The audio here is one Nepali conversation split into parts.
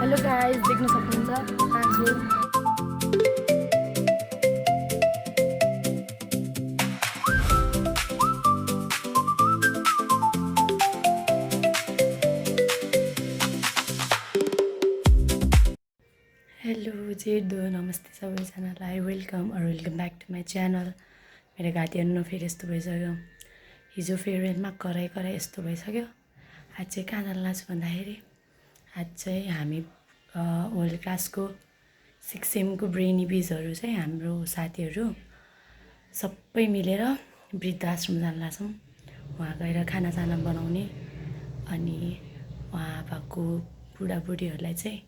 हेलो गाइस, देख्न सक्नुहुन्छ कान्छु। हेलो जेडो, नमस्ते सबैजनालाई, welcome back to my channel. मेरो घाँटी हेर्नु फेरि यस्तो भइसक्यो। हिजो फेयरवेलमा कराई यस्तो भइसक्यो। आज चाहिँ कहाँ जान्ला छु भन्दाखेरि आज चाहिँ हामी ओल्ड क्लासको 6M को ब्रेनी बिजहरू चाहिँ हाम्रो साथीहरू सबै मिलेर वृद्धाश्रम जान्ला छौँ। वहाँ गएर खानासाना बनाउने अनि वहाँ भएको बुढाबुढीहरूलाई चाहिँ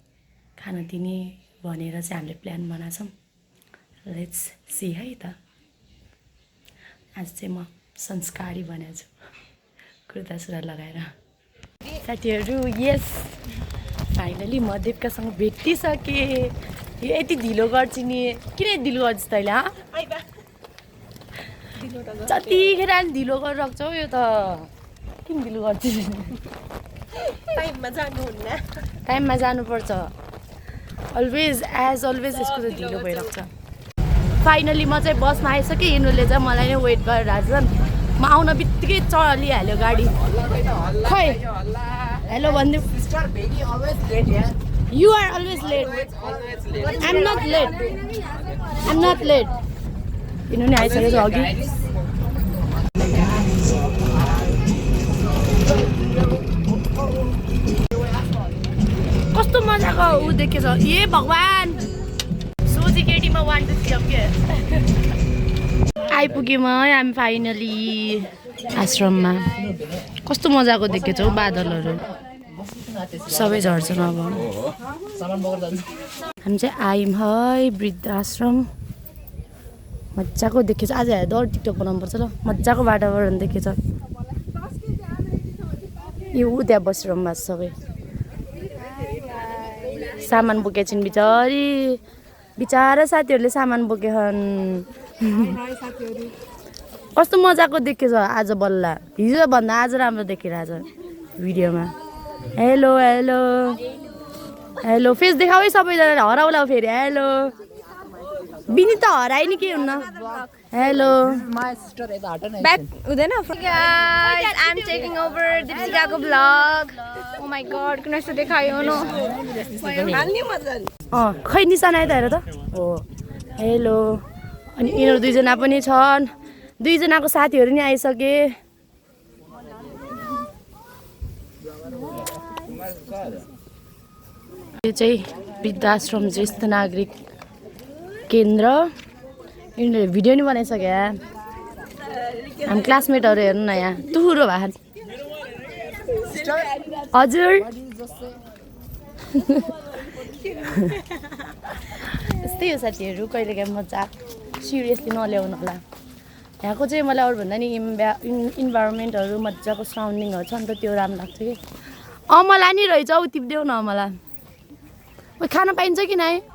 खाना दिने भनेर चाहिँ हामीले प्लान बनाछौँ। लेट्स सी है त। आज चाहिँ म संस्कारी बनेको छु कुर्ता सुरा लगाएर। साथीहरू, यस फाइनली म देवकासँग भेटिसकेँ। यो यति ढिलो गर्छ नि, किन ढिलो गर्छ तैँले? जतिखेर ढिलो गरेर राख्छौ यो त। किन ढिलो गर्छ? टाइममा जानुपर्छ। अलवेज एज अलवेज यसको त ढिलो भइरहेको छ। फाइनली म चाहिँ बसमा आइसकेँ। यिनीहरूले चाहिँ मलाई नै वेट गरिरहेको छन्। म आउन बित्तिकै चलिहाल्यो गाडी। खै हेलो भनिदिउँ। You are always late. I'm not late. यिनीहरू आइसकेको छ अघि। कस्तो मजाको ऊ देखेछ। ए भगवान्, सोझी केटीमा 1 2 3 के आइपुग्यौँ हामी फाइनली आश्रममा। कस्तो मजाको देखेछ हौ बादलहरू, सबै झर्छन्। अब हामी चाहिँ आयौँ है वृद्धाश्रम। मजाको देखेछ। आज हेर्दा टिकटक बनाउनुपर्छ ल। मजाको वातावरण देखेछ। यो ऊ त्यहाँ बसिरहनु भएको सबै सामान बोकेछन् बिचारा साथीहरूले सामान बोकेछन्। कस्तो मजाको देखेछ आज बल्ल। हिजो भन्दा आज राम्रो देखिरहेछ भिडियोमा। हेलो हेलो हेलो, फेस देखाऊ है सबैजनाले, हराउला फेरि। हेलो बिनी त हराइ नि, के हुन्न। हेलो ब्याक हुँदैन। Guys, I am taking over दीपिकाको ब्लग। ओ माय गॉड, किन यस्तो देखायो न। खै निशान आयो त हेर त। हो हेलो। अनि यिनीहरू दुईजना पनि छन्। दुईजनाको साथीहरू नि आइसके। यो चाहिँ वृद्धाश्रम ज्येष्ठ नागरिक केन्द्र। यिनीहरूले भिडियो नि बनाइसक्यो। हामी क्लासमेटहरू हेर्नु न यहाँ तुरो भएको। हजुर यस्तै हो साथीहरू, कहिलेकाहीँ मजाक सिरियसली नल्याउनु होला। यहाँको चाहिँ मलाई अरू भन्दा नि इन्भाइरोमेन्टहरू मजाको सराउन्डिङहरू छ नि त, त्यो राम्रो लाग्छ कि। अमला नि रहेछ हौ, टिप्देऊ न अमला। खाना पाइन्छ कि नै?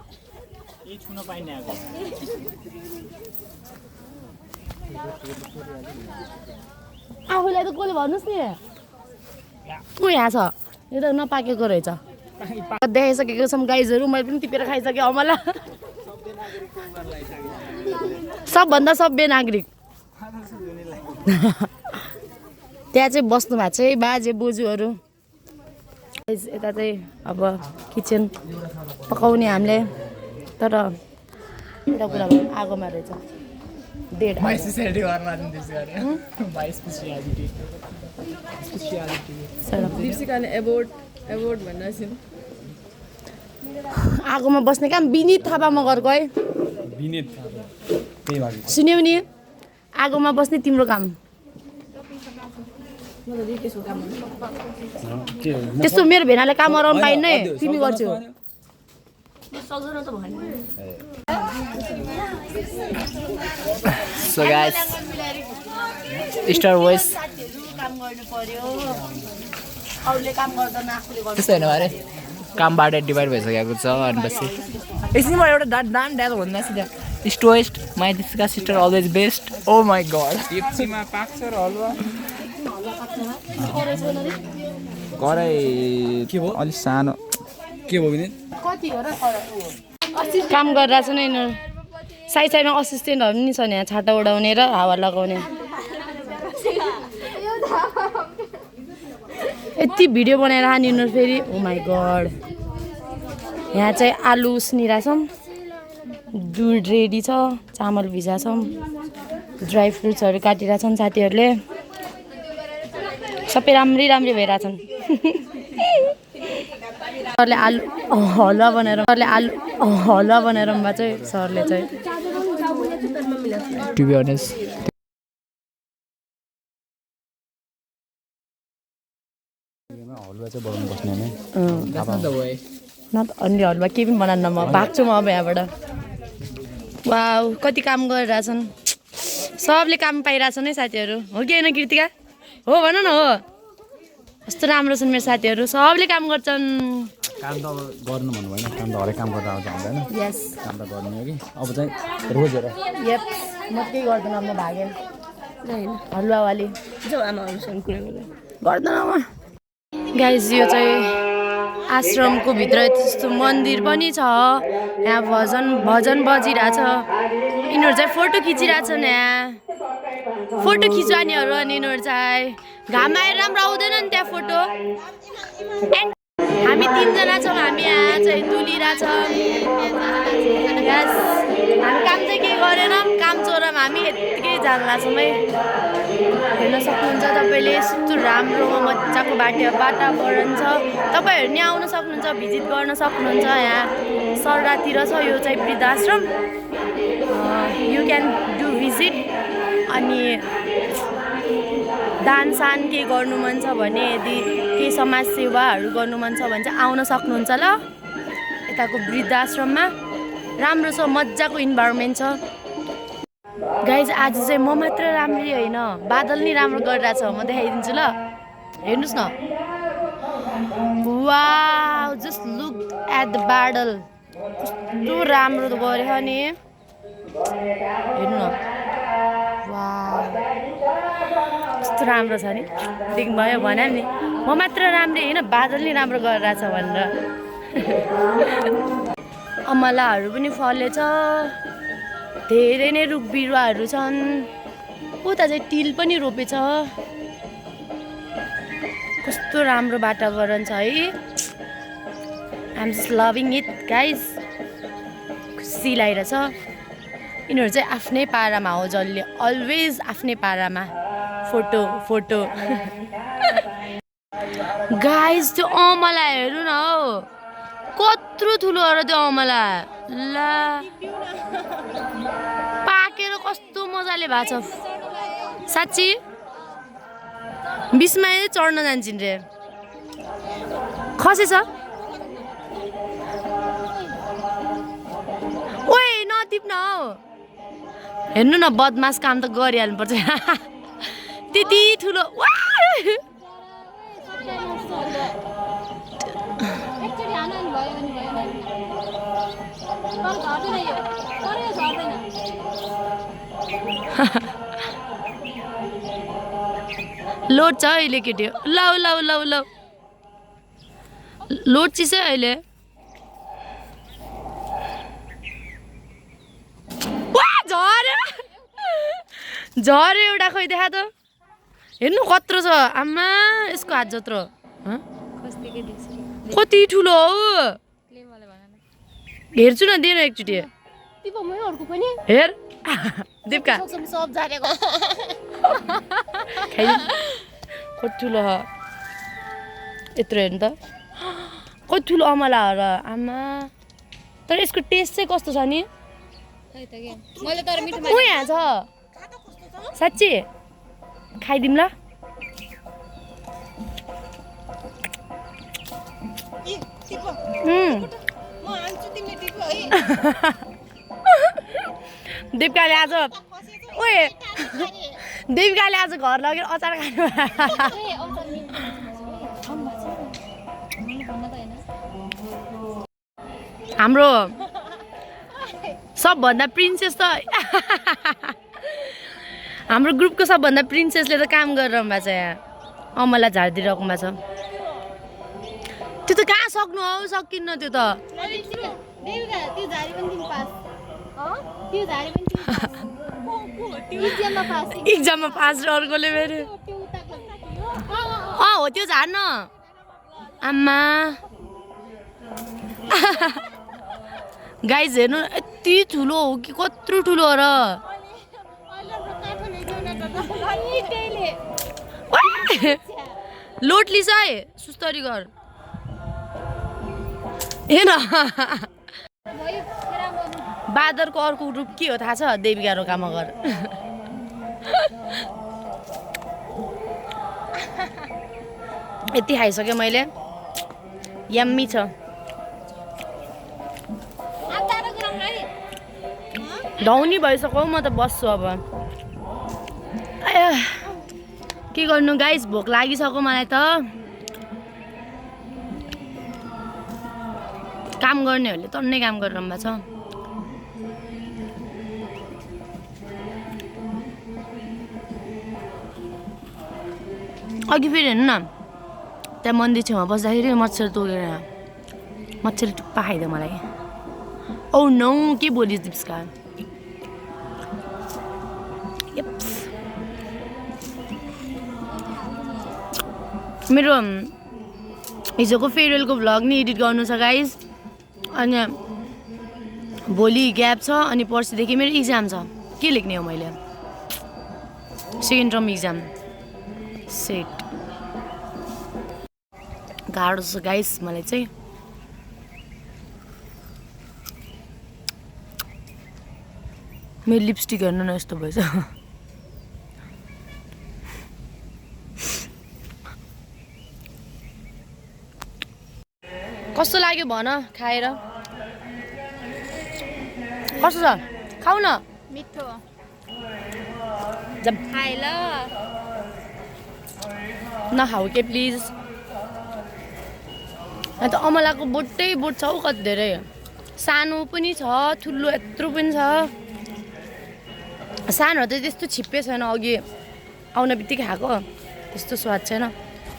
आफूलाई त कसले भन्नुहोस् नि। ऊ यहाँ छ, यो त नपाकेको रहेछ। देखाइसकेको छौँ गाइजहरू। मैले पनि टिपेर खाइसकेँ अमला। सबभन्दा सभ्य नागरिक। त्यहाँ चाहिँ बस्नु भएको छ है बाजे बोजूहरू। यता चाहिँ अब किचन पकाउने हामीले। तर एउटा कुरा आगोमा रहेछ डेढ। आगोमा बस्ने काम विनित थापा मगरको है। सुन्यौ नि, आगोमा बस्ने तिम्रो काम। त्यस्तो मेरो भेनाले काम गराउनु पाइन्न है, तिमी गर्छौ। So guys, Star Wars काम गर्नु पर्यो, अरूले काम गर्दैन आफूले गर्नु। त्यस्तो हैन अरे, कामबाट डिभाइड भइसकेको छ। अनि पछि एकछिनमा एउटा नाम डायलग भन्नु सिधा। East west, my Dipika sister always best. Oh my God. टिप्सीमा पाक्छ र हलुवा कराई के भयो अलि सानो के भयो भने काम गरिरहेछ नि यिनीहरू साइडमा असिस्टेन्टहरू पनि छ यहाँ छाता उडाउने र हावा लगाउने यति भिडियो बनाएर हानि यिनीहरू फेरि ओ माई गड यहाँ चाहिँ आलु उसिनिरहेछौँ दुध रेडी छ चामल भिजाछौँ ड्राई फ्रुट्सहरू काटिरहेछन् साथीहरूले सबै राम्रै भइरहेछन् सरले आलु हलुवा बनाएर भएको चाहिँ सरले चाहिँ टु बी अनेस्ट हलुवा चाहिँ बनाउनु बस्ने नै न त अन्य हलुवा केही पनि बनाउन म भाग्छु म अब यहाँबाट वाउ कति काम गरिरहेछन् सबले काम पाइरहेछन् है साथीहरू हो कि होइन कृतिका हो भन न हो कस्तो राम्रो छन् मेरो साथीहरू सबले काम गर्छन् काम त अब गर्नु भन्नु भएन काम त हरेक काम गर्दा आउँछ हुँदैन यस काम त गर्नु हो कि अब चाहिँ रोजेर यप म केही गर्दैन म भागेँ हलुवावाली गर्दैन म गाइज यो चाहिँ आश्रमको भित्र त्यस्तो मन्दिर पनि छ यहाँ भजन बजिरहेछ यिनीहरू चाहिँ फोटो खिचिरहेछन् यहाँ फोटो खिच्वानीहरू अनि यिनीहरू चाहिँ घाम आएर राम्रो आउँदैन नि त्यहाँ फोटो हामी 3 जना छौँ हामी यहाँ चाहिँ तुलिरहेछौँ यस हामी काम चाहिँ केही गरेनौँ काम चोरौँ हामी यत्तिकै जान लाग्छौँ है हेर्न सक्नुहुन्छ तपाईँले यस्तो राम्रो मजाको वातावरण छ तपाईँहरू नि आउन सक्नुहुन्छ भिजिट गर्न सक्नुहुन्छ यहाँ सररातिर छ यो चाहिँ वृद्धाश्रम यु क्यान डु भिजिट अनि दान सान के गर्नु मन छ भने यदि केही समाज सेवाहरू गर्नु मन छ भने चाहिँ आउन सक्नुहुन्छ ल यताको वृद्धाश्रममा राम्रो छ मजाको इन्भाइरोमेन्ट छ गाइज आज चाहिँ म मात्र राम्रै होइन बादल नि राम्रो गरिरहेछ म देखाइदिन्छु ल हेर्नुहोस् न wow just look at the बादल कस्तो राम्रो गरेछ नि हेर्नु न वाउ कस्तो राम्रो छ नि देख्नुभयो भने नि म मात्र राम्रै होइन बादल नि राम्रो गरिरहेछ भनेर अमलाहरू पनि फलेछ धेरै नै रुख बिरुवाहरू छन् उता चाहिँ टिल पनि रोपेछ कस्तो राम्रो वातावरण छ है I'm just loving it guys खुसी लागिरहेछ यिनीहरू चाहिँ आफ्नै पारामा हो जसले अलवेज आफ्नै पारामा फोटो गाइज त्यो अमला हेर्नु न हौ कत्रो ठुलो हो र त्यो अमला ला पाकेर कस्तो मजाले भएको छ साँच्ची बिचमा चढ्न जान्छन् रे खसेछ ओए नटिप्न हौ हेर्नु न बदमास काम त गरिहाल्नुपर्छ त्यति ठुलो लोड छ अहिले केटी लौ लोड चिज है अहिले झऱ्यो एउटा खोइ देखा त हेर्नु कत्रो छ आमा यसको हात जत्रो कति ठुलो हो हेर्छु न दे न एकचोटि हेर दिपका कति ठुलो हो यत्रो हेर्नु त कति ठुलो अमला हो र आमा तर यसको टेस्ट चाहिँ कस्तो छ नि ऊ यहाँ छ साँच्ची खाइदिउँ ल दिपकाले आज ओए दिपकाले आज घर लगेर अचार खानु हाम्रो सबभन्दा प्रिन्सेस त हाम्रो ग्रुपको सबभन्दा प्रिन्सेसले त काम गरिरहनु भएको छ यहाँ अमला झारिदिइराख्नु भएको छ त्यो त कहाँ सक्नु हौ सकिन्न त्यो त इक्जाममा पास र अर्कोले मेरो हो त्यो झार्न आम्मा गाइज हेर्नु यति ठुलो हो कि कत्रो ठुलो हो र लोट लिस है सुस्तरी गर हेर बादरको अर्को रूप के हो थाहा छ देविका रोकामा घर यति खाइसकेँ मैले यम्मी छ धौनी भइसक्यो म त बस्छु अब के गर्नु गाइस भोक लागिसक्यो मलाई त काम गर्नेहरूले टन्नै काम गरिरहनु भएको छ अघि फेरि हेर्नु न त्यहाँ मन्दिर छेउमा बस्दाखेरि मच्छर तोकेर मच्छरले टुप्पा खाइदियो मलाई औ नौ के बोलिस् दिप्सका मेरो हिजोको फेयरवेलको भ्लग नि एडिट गर्नु छ गाइज अनि भोलि ग्याप छ अनि पर्सिदेखि मेरो इक्जाम छ के लेख्ने हो मैले सेकेन्ड टर्म इक्जाम सेट गाह्रो छ गाइस मलाई चाहिँ मेरो लिपस्टिक हेर्नु न यस्तो भएछ कस्तो लाग्यो भन खाएर कस्तो छ खाऊ न मिठो जब खाए ल नखाऊ के प्लिज अन्त अमलाको बोटै बोट छ हौ कति धेरै सानो पनि छ ठुलो यत्रो पनि छ सानोहरू त त्यस्तो छिप्पै छैन अघि आउन बित्तिकै खाएको त्यस्तो स्वाद छैन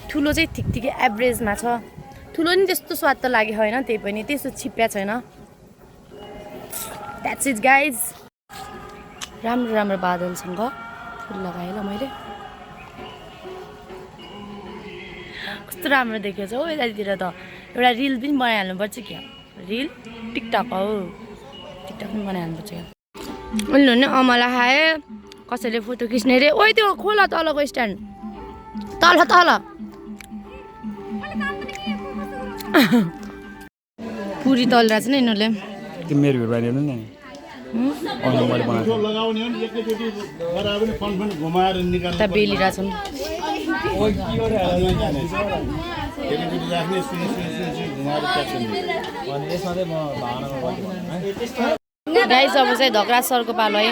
ठुलो चाहिँ ठिक ठिकै एभरेजमा छ ठुलो नि त्यस्तो स्वाद त लाग्यो होइन त्यही पनि त्यस्तो छिप्प्या छैन द्याट्स इट गाइज राम्रो राम्रो बादलसँग फुल लगाएँ ल मैले कस्तो राम्रो देखेको छ हौ यतातिर त एउटा रिल पनि बनाइहाल्नुपर्छ क्या रिल टिकटक हौ टिकटक पनि बनाइहाल्नुपर्छ क्या अहिले नि अमला खाएँ कसैले फोटो खिच्ने रे ओइ त्यो खोला तलको स्ट्यान्ड तल तल पुरी तलिरहेछ नि यिनीहरूले त्यो मेरो भिडियो बनाइदिनु नि मैले बनाएको त बेलिरहेछन् गाइस अब चाहिँ धक्रा सरको पालो है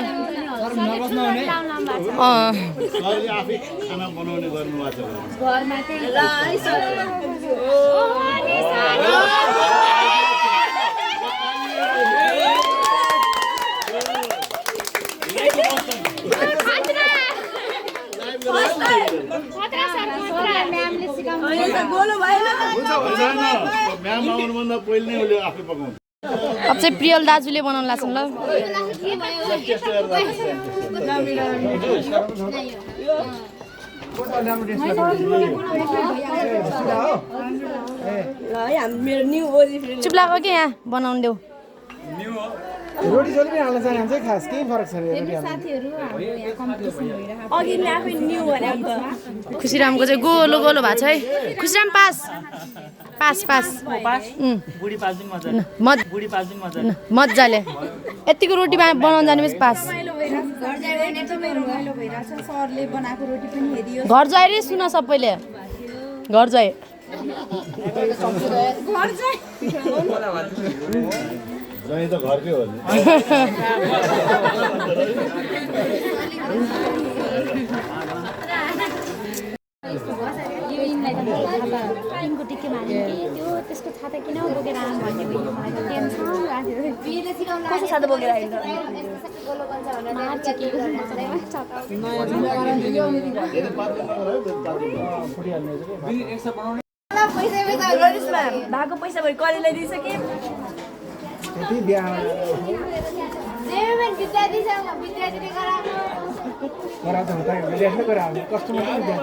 अब चाहिँ प्रियल दाजुले बनाउनु लाग्छन् ल चुप लाग्यो कि यहाँ बनाउनु देऊ रोटी सोली पनि हाल्न चाहनुहुन्छ खास केही फरक छैन खुसीरामको चाहिँ गोलो गोलो भएको छ है खुसीराम पास पास पास मजाले यतिको रोटी बनाउनु जाने पास घर जाए रे सुन सबैले घर जाए त घरकै हो नि त्यसको छाता किन बोकेर आउनु भन्ने कसो छाता बोकेर आइन्छ भएको पैसा भयो कलेजलाई दिइसके त्यति बिहा गराउँछ भने त विद्यार्थीले गराउने कस्टमर पनि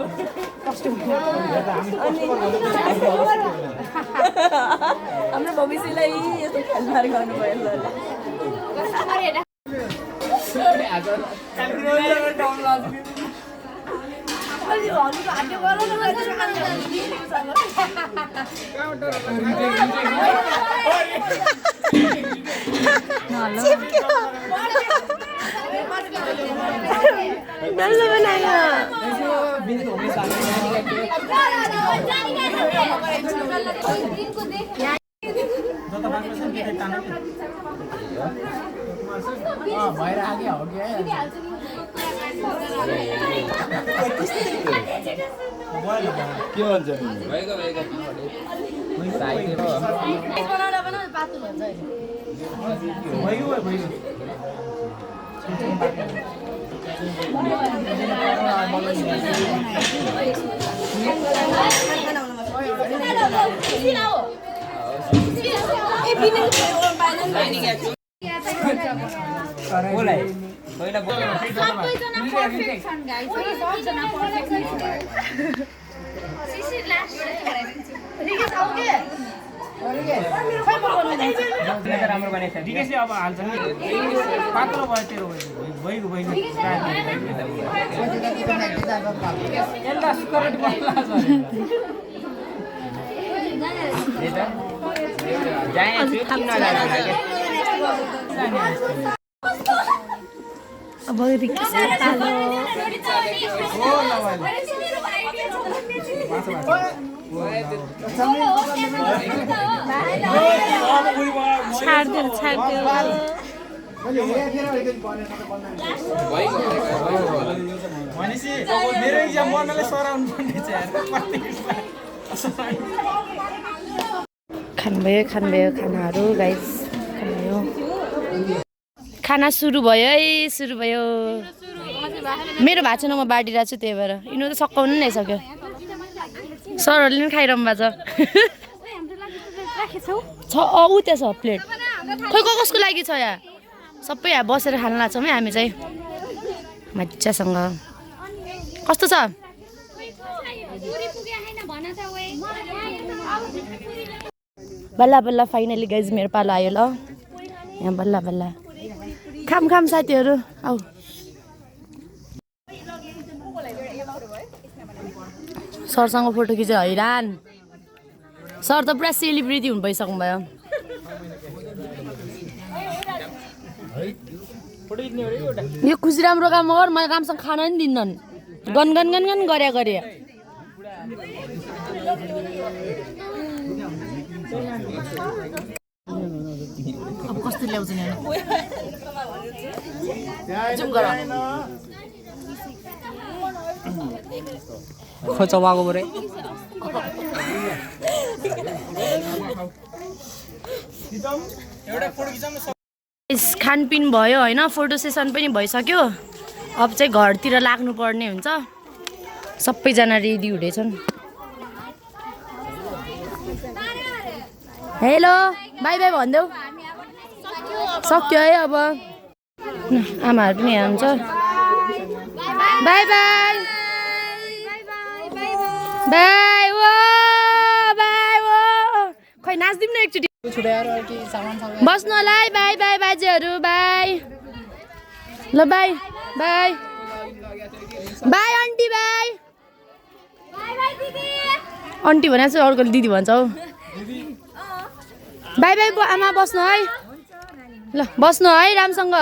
हाम्रो भविष्यलाई यस्तो खेलबार गर्नु भयो डल्लो बनायो भएर आगे हो क्या के भन्छ राम्रो बनाएको छ ठिकै छ अब हाल्छ नि पातलो भयो तेरो भइगयो अब रिक्स भनेपछि मेरो इक्जाम गर्नलाई सराउनु पर्ने छ खानुभयो खानाहरू गाइस खानुभयो खाना सुरु भयो है सुरु भयो मेरो भएको छैन म बाँडिरहेको छु त्यही भएर यिनीहरू त सकाउनु नै सक्यो सरहरूले पनि खाइरहनु भएको छ ऊ त्यहाँ छ प्लेट खोइ कसको लागि छ यहाँ सबै यहाँ बसेर खान लाग्छौँ है हामी चाहिँ मजासँग कस्तो छ बल्ल बल्ल फाइनली गाइज मेरो पालो आयो ल यहाँ बल्ल बल्ल खाम खाम साथीहरू आऊ सरसँग फोटो खिचेर हैरान सर त पुरा सेलिब्रिटी हुनु भइसक्नु भयो यो खुसी राम्रो काम गर मलाई राम्रोसँग खान नि दिन्नन् गन गन गन गन गरे गरे अब कस्तो ल्याउँछ नि जुम गर खोचवाको परे खानपिन भयो होइन फोटो सेसन पनि भइसक्यो अब चाहिँ घरतिर लाग्नु पर्ने हुन्छ सबैजना रेडी हुँदैछन् हेलो बाई बाई भनिदेऊ सक्यो है अब आमाहरू पनि यहाँ हुन्छ by by by O by ओ खै नाच्दिउँ न एकचोटि बस्नु होला है बाई बाई बाजेहरू बाई ल by by by aunty by aunty भने चाहिँ अर्को दिदी भन्छ हौ बाई बाई आमा बस्नु है ल बस्नु है राम्रोसँग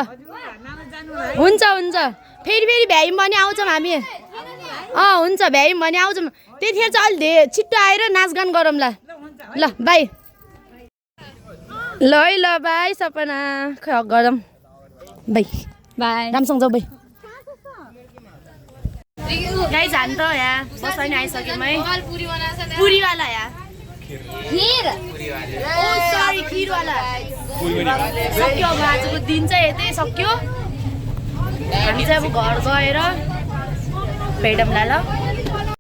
हुन्छ हुन्छ फेरि फेरि भ्यायौँ भने आउँछौँ हामी हुन्छ भ्यायौँ भने आउँछौँ त्यतिखेर चाहिँ अलि छिट्टो आएर नाचगान गरौँ ल ल बाई ल है ल बाई सपना खै गरौँ बाई बाई राम्रोसँग जाऊ बाई गाई जानु त यहाँ बस्दा नि आइसक्यौँ है पुरीवाला यहाँ खिर सरी खिरवाला सक्यो अब आजको दिन चाहिँ यतै सक्यो हामी चाहिँ अब घर गएर भेटौँला ल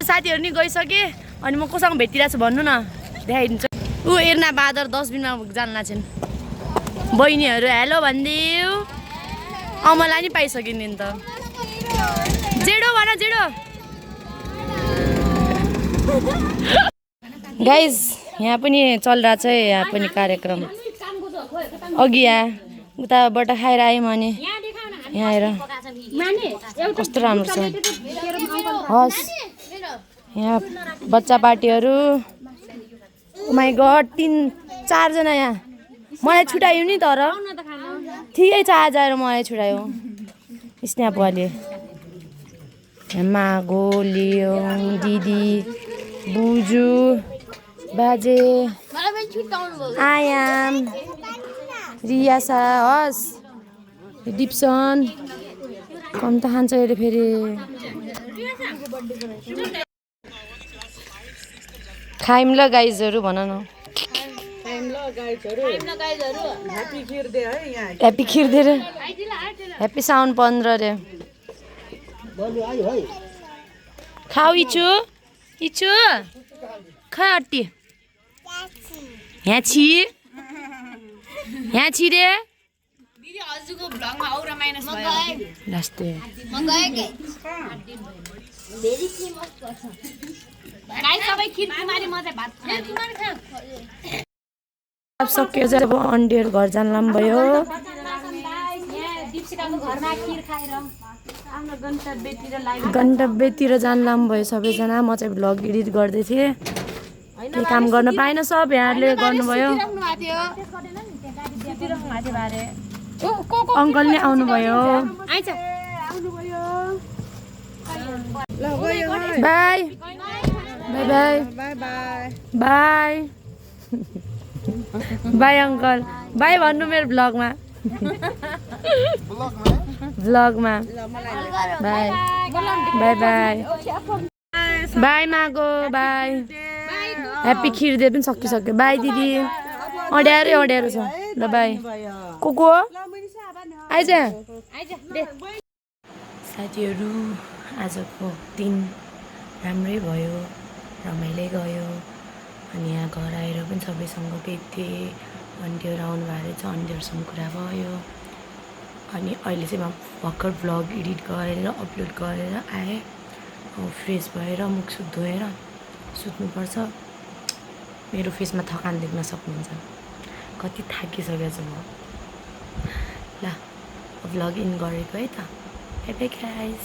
साथीहरू नि गइसके अनि म कोसँग भेटिरहेको छु भन्नु न देखाइदिन्छु ऊ एर्ना बादर 10 दिनमा जान लान्छन् बहिनीहरू हेलो भनिदियो मलाई नि पाइसक्यो नि त जेडो भन जेडो गाइज यहाँ पनि चलिरहेछ यहाँ पनि कार्यक्रम अघि यहाँ उताबाट खाएर आएँ मैले यहाँ आएर कस्तो राम्रो छ हस् यहाँ बच्चा पार्टीहरू माई गड 3-4 जना यहाँ मलाई छुट्यायो नि तर ठिकै छ आज आएर मलाई छुट्यायो स्न्याप वाले मागो लियो दिदी बुजू बाजे आयाम रियासा हस् डिप्सन कम त खान्छ अरे फेरि खाइम ल गाइजहरू भन न ह्याप्पी खिर दे रे ह्याप्पी साउन 15 रे खाऊ इचु इचु खै अट्टी यहाँ छि रे दिदी हजुरको भ्लगमा औरा माइनस भयो लास्टे म गए के भेरी फेमस पर्छ गाइस सबै खिर कुमारी म चाहिँ भात खाए कुमारी खा अब सक्यो चाहिँ अब अन्डियर घर जानलाम भयो दिप्सिकाको घरमा खिर खाएर आफ्नो गन्तव्यतिर जानलाम भयो सबैजना म चाहिँ भ्लग एडिट गर्दै थिएँ केही काम गर्न पाएन सब यहाँले गर्नुभयो अङ्कल नै आउनुभयो by by by by by uncle by भन्नु मेरो भ्लगमा बाई बाई बाई बाई मागो बाई ह्याप्पी खिर दे पनि सकिसक्यो बाई दिदी अड्यारो छ ल बाई को आइज साथीहरू आजको दिन राम्रै भयो रमाइलै गयो अनि यहाँ घर आएर पनि सबैसँग भेटेँ अन्डीहरू आउनु भएको रहेछ अन्डीहरूसँग कुरा भयो अनि अहिले चाहिँ म भर्खर भ्लग एडिट गरेर अपलोड गरेर आएँ अब फ्रेस भएर मुखसुख धोएर सुत्नुपर्छ मेरो फेसमा थकान देख्न सक्नुहुन्छ कति थाकिसकेको छु म ल भ्लग इन गरेको है त बाइ बाइ गाइस